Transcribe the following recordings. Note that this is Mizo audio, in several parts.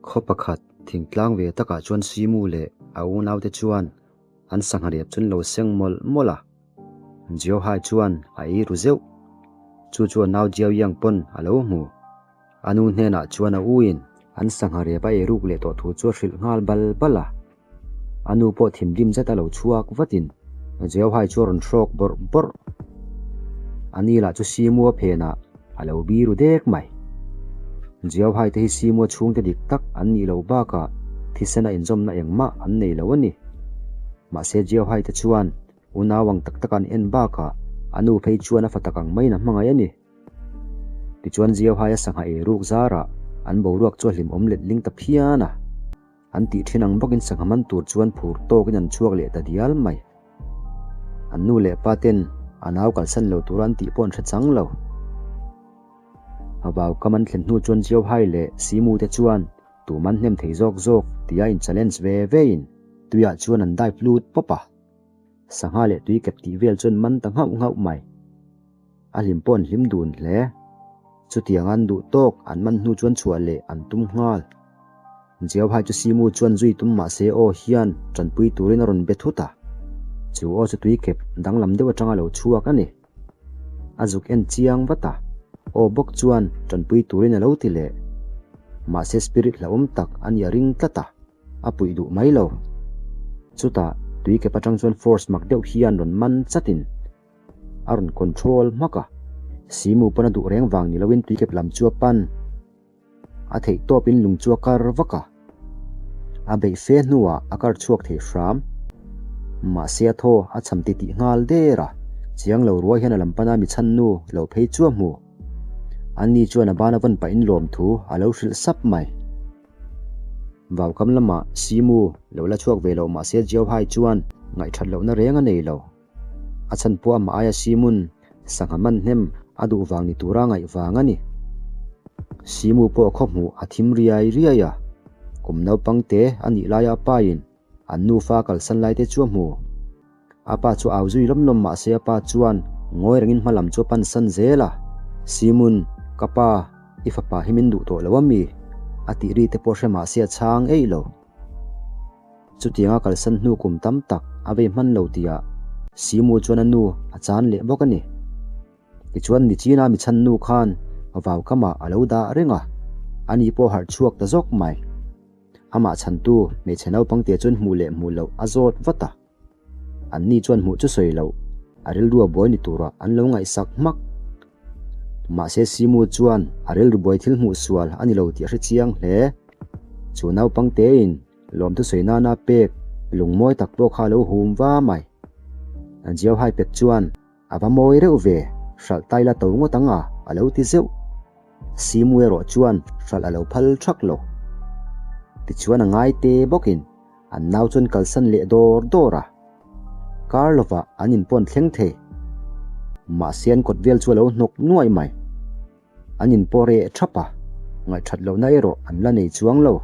Khaw pakhat thingtlang ve takah chuan Simu leh a unaute chuan an sangha riap chu an lo seng mawlh mawlh a. Jiaohai chuan a ei ru zeuh. Chu chu a nau Jiaoyang pawn a lo hmu. A nu hnenah chuan a uin an sangha riap a ei ruk leh tawh thu chu a hrilh nghal bal bal a. A nu pawh thinrim zet a lo chhuak vatin Jiaohai chu a rawn hrawk bawrh bawrh. A ni lah chu Simua phenah a lo biru dek mai. Jiaohai te hi Simua chhungte dik tak an nih loh bakah thisena inzawmna engmah an nei lo a ni. Mahse Jiaohai te chuan unau ang tak taka an en bakah a nu phei chuan a fa tak ang maiin a hmangaih a ni. Tichuan Jiaohai a sangha ei ruk zarah an boruak chu a hlimawm letling ta phian a. An tih thin ang bawkin sangha man tur chuan phur tawkin an chhuak leh ta dial mai. An nu leh pa ten a nau kalsan lo tura an tih pawh an hre chang lo. A vau kam an thlen hnu chuan Jiauhai leh Simu te chuan tum an hnem thei zawk zawk tia in challenge ve ve in tuiah chuan an dive lut pawp a. Sangha leh tui kep tih vel chuan man ta nghauh nghauh mai. A hlim pawh an hlim dun hle. Chutiang an duh tawk an man hnu chuan chhuah leh an tum nghal. Jiauhai chu Simu chuan zui tum mah se aw hian tanpui turin a rawn be thut a. Chu aw chu tui kep danglam deuh atanga lo chhuak a ni. A zuk en chiang vat a, aw bawk chuan tanpui turin a lo ti leh. Mahse spirit hlauhawm tak a nih a ring tlat a, a puih duh mai lo. Chutah tui kep atang chuan force mak deuh hian rawn man chatin a rawn control hmak a. Simu pawn a duh reng vang ni loin tui kep lam chu a pan. A theih tawpin lung chu a kar vak a, a beih fe hnuah a kar chhuak thei hram. Mahse a thaw a cham ti tih nghal der a, chiang lo ruai hian a lam pana mi chhan nu lo phei chu a hmu. Ani chuan a ban a vawn pahin lawmthu a lo hrilh sap mai. Vaukam lamah Simu lo la chhuak ve loh mahse Jiauhai chuan ngaihthat lohna reng a nei lo. A chhan pawh amah aia Simun sangha man hnem a duh vang ni tura ngaih vang a ni. Simu pawh khaw hmuh a thim riai riai a, kum naupang te a nih laia a pain an nufa kalsan lai te chu a hmu. A pa chu au zui lawm lawm mah se a pa chuan ngawi rengin hma lam chu a pansan zel a, Simun, ka pa, i fapa hi min duh tawh lo a mi? a tih ri te pawh hre mah se a chhang eih lo. Chutianga kalsan hnu kum tam tak a vei hman lo tihah Simu chuan a nu a chan leh bawk a ni. Tichuan Nichina mi chhan nu khan vau kamah a lo dah reng a, ani pawh harh chhuak ta zawk mai. Amah chhantu hmeichhe naupangte chuan hmuh leh hmuh loh a zawt vat a. Anni chuan hmuh chu sawi loh, a rilru a buai ni turah an lo ngaihsak hmak. Mahse Simu chuan a rilru buai thil hmuh sual a ni lo tih a hre chiang hle. Chu naupang tein lawmthu sawi nana pek lungmawi tak pawh kha a lo hum va mai. Jiauhai pek chuan a va mawi reuh ve, hralh tai la to ngawt ang a, a lo ti zeuh. Simu erawh chuan hralh a lo phal thak lo. Tichuan a ngai te bawkin An nau chuan kalsan leh dawr dawr a, kar lovah an inpawn thleng thei. Mahse an kawt vel chu a lo hnawk nuai mai. An inpaw reh thap a, ngaihthat lohna erawh an la nei chuang lo.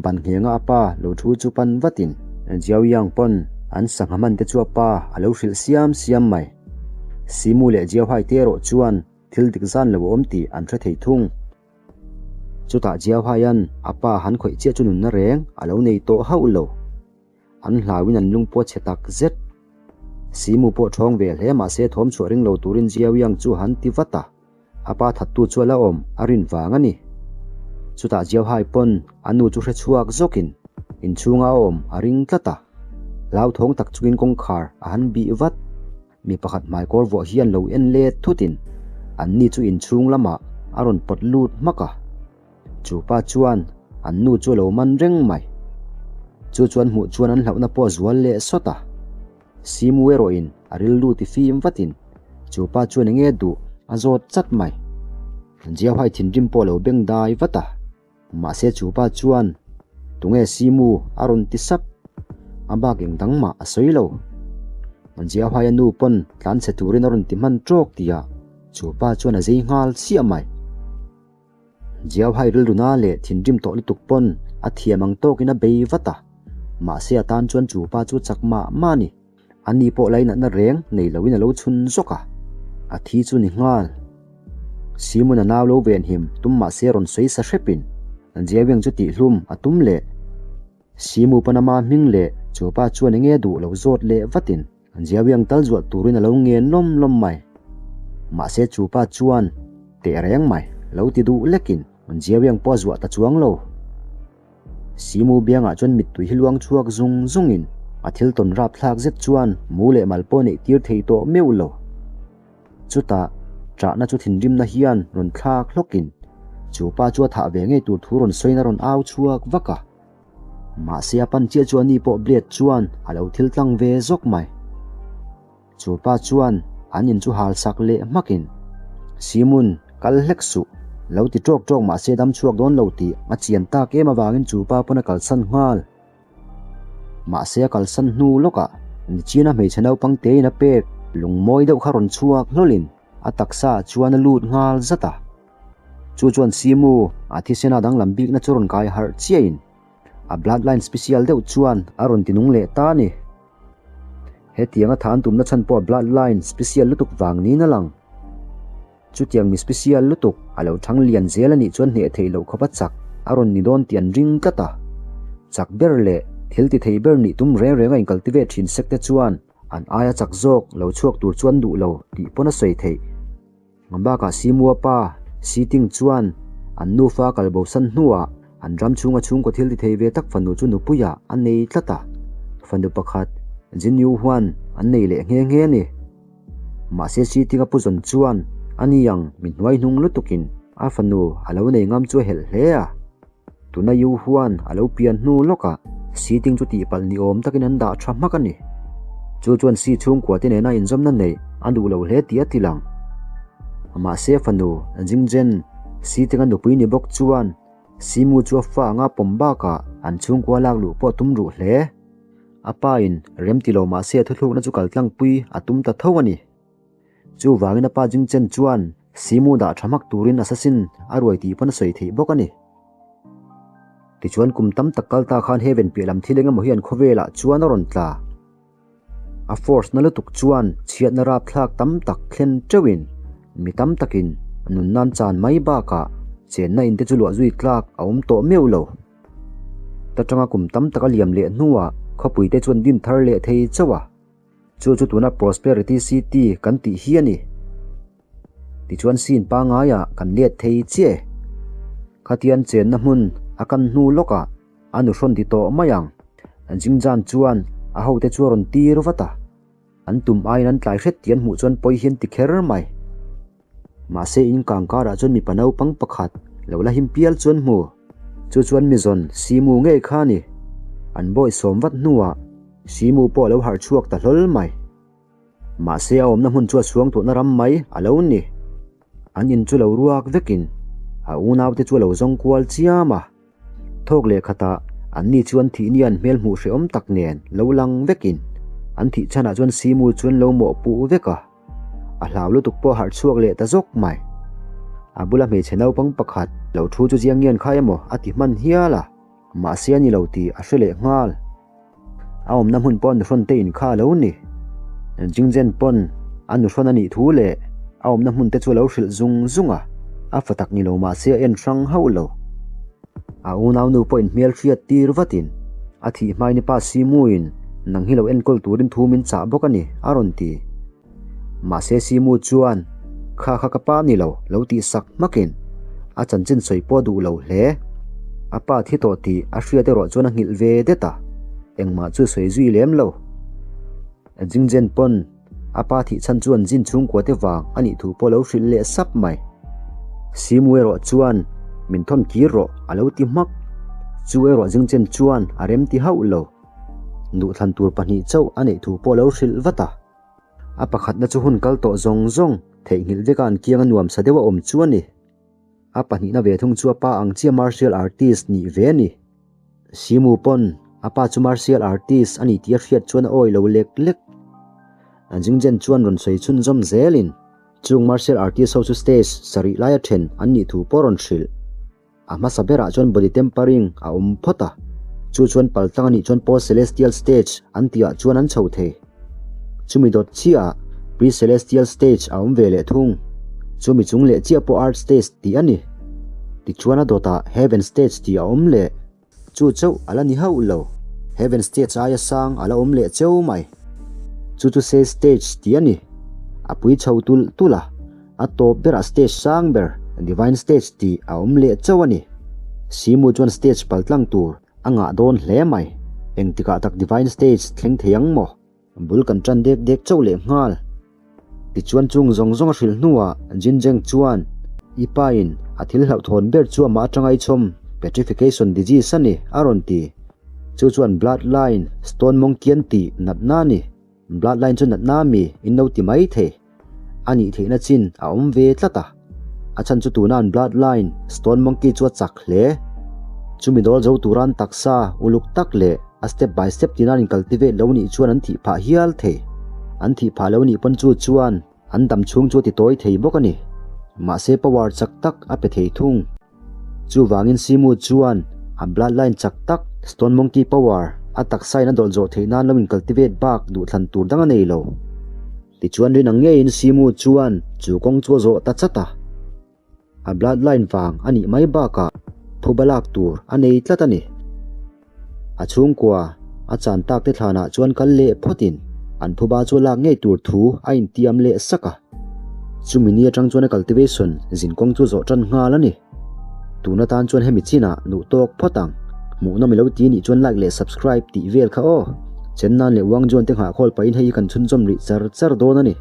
Ban nghenga a pa lo thu chu pan vatin Jiao Yang pawn an sangha man te chu a pa a lo hrilh siam siam mai. Simu leh Jiao Hai te erawh chuan thil dik zan lo a awm tih an hre thei thung. Chutah Jiaohaia'n a pa han khawih chiah chu nunna reng a lo nei tawh hauh lo. An hlauin an lung pawh chhe tak zet. Simu pawh ṭhawng ve hle mahse thawm chhuah ring lo turin Jiaoyang chu han ti vat a, a pa thattu chu a la awm a rin vang a ni. Chutah Jiaohai pawn a nu chu hre chhuak zawkin inchhunga a awm a ring tlat a, hlauthawng tak chungin kawngkhar a han bih vat. Mi pakhat hmaikawr vuah hian lo en let thutin anni chu inchhung lamah a rawn pawt lut hmak a. Chu pa chuan an nu chu a lo man reng mai. Chu chuan hmuh chuan an hlauhna pawh a zual leh sawt a. Simu erawhin a rilru ti fim vatin chu pa chuan enge duh a zawt chat mai. Jiauhai thinrim pawh a lo beng dai vat a. Mahse chu pa chuan, Tunge Simu? a rawn ti sap. A bak eng dang mah a sawi lo. Jiahuaia nu pawn tlan chhe turin a rawn ti hman tawk tihah chu pa chuan a zei nghal chiah mai. Jiahuai rilru na leh thinrim tawh lutuk pawn a thiam ang tawkin a bei vat a, mahse a tan chuan chu pa chu chak mah mah a ni. Ani pawh lainatna reng nei loin a lo chhun zawk a, a thi chu ni nghal. Simon-a nau lo venhim tum mahse rawn sawi sa hrepin. Jiaoyang chu tihhlum a tum leh. Simu pawn ama hming leh chu pa chuan enge duh lo zawt leh vatin Jiaoyang tal zuah turin a lo ngen lawm lawm mai. Mahse chu pa chuan teh reng mai lo ti duh lekin Jiaoyang pawh a zuah ta chuang lo. Simu biangah chuan mittui hi luang chhuak zung zungin a thil tawn rapthlak zet chuan mu leh mal pawh neih tir thei tawh meuh lo. Chutah, ṭahna chu thinrimna hian rawn thlak hlawkin chu pa chu a thah ve ngei tur thu rawn sawiin a rawn au chhuak vak a. Mahse a pan chiah chu ani pawh blade chuan a lo thil tlang ve zawk mai. Chu pa chuan an in chu hal sak leh hmakin, Simun, kal hlek suh, lo ti ṭawk ṭawk mahse dam chhuak dawn lo tih a chian tak em avangin chu pa pawn a kalsan nghal. Mahse a kalsan hnu lawkah Nichina hmeichhe naupang tein a pek lungmawi deuh kha rawn chhuak hlawlin a taksa ah chuan a lut nghal zat a. Chu chuan Simu a thisena danglam bikna chu rawn kai harh chiahin a bloodline special deuh chuan a rawn tinung leh ta a ni. Hetiang a than tumna chhan pawh a bloodline special lutuk vang niin a lang. Chutiang mi special lutuk a lo thang lian zel a nih chuan hneh theih loh khawpa chak a rawn ni dawn tih an ring tlat a. Chak ber leh thil ti thei ber nih tum reng reng a inkalti ve thin sek te chuan an aia chak zawk lo chhuak tur chu an duh lo tih pawn a sawi theih. Bakah Simua pa Siting chuan an nufa kal bosan hnuah an ram chhunga chhungkaw thil ti thei ve tak fanu chu nupuiah a nei tlat a. Fanu pakhat Jin Yu Huan an nei leh nghe nghe a ni. Mahse Sitinga pu zawn chuan a ni ang mi hnuai hnung lutukin a fanu a lo nei ngam chu a helh hle a. Tuna Yu Huan a lo pian hnu lawkah Siting chu tihpalh ni awm takin an dah tha hmak a ni. Chu chuan Si chhungkua te nena inzawmna neih a duh lo hle tih a ti lang. Mahse fanu Jingzhen, Sitinga nupui ni bawk chuan Simu chu a fa anga pawm bakah an chhungkua lak luh pawh a tum ruh hle. A pa in rem ti lo mahse a thuthlukna chu kal tlangpui a tum ta tho a ni. Chuvangin a pa Jingchen chuan Simu dah tha hmak turin assassin a ruai tih pawn a sawi theih bawk a ni. Tichuan kum tam tak kal ta khan Heaven piah lam thil engemaw hian khawvelah chuan a rawn tla. A force na lutuk chuan chhiatna rapthlak tam tak thlen teuhin mi tam takin nun nan chan mai bakah chenna in te chu luah zui tlak a awm tawh meuh lo. Ta tanga kum tam tak a liam leh hnuah khawpui te chuan din thar leh thei chauh a, chu chu tuna Prosperity City kan tih hi a ni. Tichuan scene pangaiah kan let thei chiah e. Khatian chenna hmun a kan hnu lawkah a nu hrawn ti tawh mai ang. Jingjan chuan a hote chu a rawn tir vat a. An tum aiin an tlai hret tih an hmuh chuan pawi hian ti kher mai. Mahse in kang karah chuan mipa naupang pakhat lo la him pial chuan hmu. Chu chuan mi zawn Simu ngei kha a ni. An bawi sawm vat hnuah Simu pawh a lo harh chhuak ta hlawl mai. Mahse a awmna hmun chu a chhuang tuhna ram mai a lo ni. An in chu lo ruak vekin a unaute chu a lo zawng kual chiam a. Thawk leh khatah anni chuan thihni an hmel hmuh hrehawm tak nen lo lang vekin an thih chhanah chuan Simu chuan lo mawhpuh vek a. A hlau lutuk pawh a harh chhuak leh ta zawk mai. A bula hmeichhe naupang pakhat lo thu chu Jiang Yan kha emaw a ti hman hial a, mahse a ni lo tih a hre leh nghal. A awmna hmun pawh a nuhrawn te in kha a lo ni. Jingzhen pawn a nuhrawn a nih thu leh a awmna hmun te chu a lo hrilh zung zung a, a fa tak ni lo mahse a en hrang hauh lo. A unaunu pawhin hmel hriat tir vatin a thih hmain i pa Simuin nang hi lo enkawl turin thu min chah bawk a ni a rawn ti. Mahse Simu chuan kha kha ka pa ni lo lo tih sak hmakin a chanchin sawi pawh a duh lo hle. A pa thi tawh tih a hriat erawh chuan a nghilh ve det a, engmah chu sawi zui lem lo. Jingzhen pawn A pa thih chhan chuan zin chhungkua te vang a nih thu pawh lo hrilh leh sap mai. Simu erawh chuan min thawn kir rawh a lo ti hmak. Chu erawh Jingchen chuan a rem ti hauh lo. Duhthlan tur pahnih chauh a neih thu pawh lo hrilh vat a. A pakhatna chu hun kal tawh zawng zawng theihnghilh veka an kianga nuamsa deuh a awm chu a ni. A pahnihna ve thung chu a pa ang chiah martial artist nih ve a ni. Simu pawn a pa chu martial artist a ni tih a hriat chuan a awi lo lek lek. Jingzhen chuan rawn sawi chhunzawm zelin chung martial artist ho chu stage sarih laia then an nih thu pawh a rawn hrilh. A hmasa berah chuan body tempering a awm phawt a, chu chuan paltlang a nih chuan post celestial stage an tihah chuan an chho thei. Chumi dawt chiahah pre-celestial stage a awm ve leh thung. Chumi chung leh chiah pawh art stage tih a ni. Tichuan a dawtah Heaven Stage tih a awm leh. Chu chauh a la ni hauh lo. Heaven Stage aia sang a la awm leh cheu mai. Chu chu Sage Stage tih a ni. A pui chho tulh tulh a, a tawp berah stage sang ber Divine Stage tih a awm leh chauh a ni. Simu chuan stage paltlang tur a ngah dawn hle mai. Engtikah tak Divine Stage thleng thei ang maw? Bul kan tan dek dek chauh leh nghal. Tichuan chung zawng zawng a hrilh hnuah Jinjeng chuan, I pa in a thil hlauhthawn ber chu amah atanga i chhawm, petrification disease a ni, a rawn ti. Chu chuan blood line, stone mawngkian tih natna a ni. Blood line chu natna a mi in lo ti mai thei. A nih theihna chin a awm ve tlat a. A chhan chu tuna an blood line, stone monkey chu a chak hle. Chumi dawl zo tura an taksa uluk tak leh a step by step tina an incultivate lo nih chuan an thih phah hial thei. An thih phah lo nih pawn chu chuan an dam chhung chu a ti tawi thei bawk a ni. Mahse power chak tak a pe thei thung. Chuvangin Simu chuan a bloodline chak tak, Stone Monkey Power, a taksain a dawlh zawh theih nan lo incultivate bak duhthlan tur dang a nei lo. Tichuan rin ang ngeiin Simu chuan chu kawng chu a zawh ta chat a. A bloodline vang a nih mai bakah phuba lak tur a nei tlat a ni. A chhungkua a chan tak te thlanah chuan kal leh phawtin an phuba chu a lak ngei tur thu a intiam leh sak a. Chumi ni atang chuan a cultivation zinkawng chu zawh tan nghal a ni. Tun atan chuan hemi chinah nuh tawk phawt ang. Hmuhnawm i lo ti nih chuan like leh subscribe tih vel kha aw. Chen nan leh Wang Juan te nghahkhawl pahin hei hi kan chhunzawm rih char char dawn a ni.